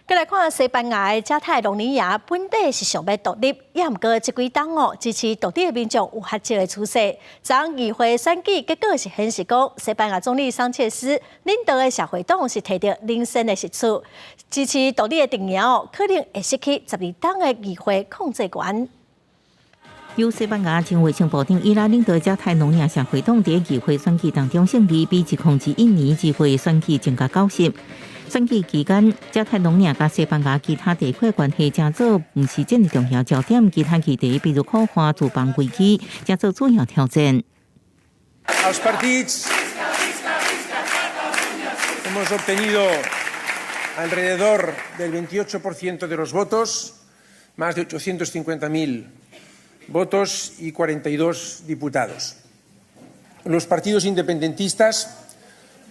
過來看西班牙的加泰隆尼亞本底是想欲獨立，也毋過這幾冬哦，支持獨立的民眾有較少的趨勢。昨議會選舉結果是顯示講，西班牙總理桑切斯領導的社會黨是提著領先的席次，支持獨立的陣營哦，可能會失去12冬的議會控制權。由西班牙前衛生部長伊拉領導加泰隆尼亞社會黨佇議會選舉當中勝利，比2021年議會選舉增加9席。選舉期間，加泰隆尼亞佮西班牙其他地區關係成做毋是政治重要焦點，其他議題比如苦華住房危機，成做主要挑戰。 Els partits hemos obtenido alrededor del 28% de los votos, más de 850.000 votos y 42 diputados. Los partidos independentistas,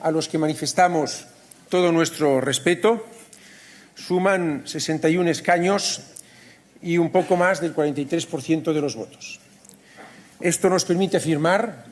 a los que manifestamos todo nuestro respeto, suman 61 escaños y un poco más del 43% de los votos. Esto nos permite afirmar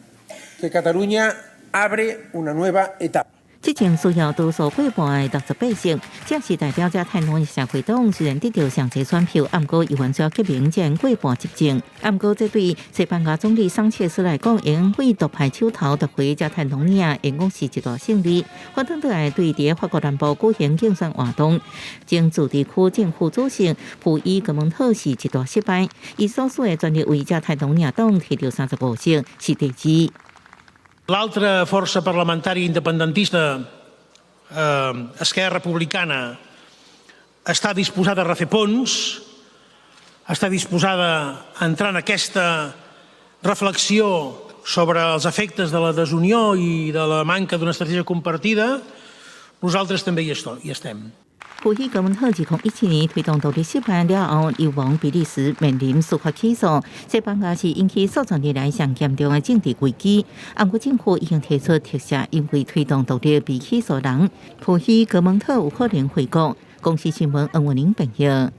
que Cataluña abre una nueva etapa. 這前需要多數過半的68席，這是代表加泰隆尼亞社會黨雖然得著上濟選票，毋過猶原需要革命才能過半執政。毋過這對西班牙總理桑切斯來講，會用為獨派手頭奪回加泰隆尼亞，會講是一大勝利。反轉來對佇法國南部舉行競選活動，前自治區政府主席普伊格蒙特是一大失敗，伊所屬的權力為加泰隆尼亞黨提著35席，是第二。 L'altra força parlamentària independentista, Esquerra Republicana, està disposada a refer ponts, està disposada a entrar en aquesta reflexió sobre els efectes de la desunió i de la manca d'una estratègia compartida. Nosaltres també hi estem. 普希格蒙特2017年推動獨立失敗了後，流亡比利時，面臨司法起訴。西班牙是引起數十年來上嚴重的政治危機。毋過政府已經提出特赦，因為推動獨立被起訴人。普希格蒙特有可能回國。公視新聞黃文玲編譯。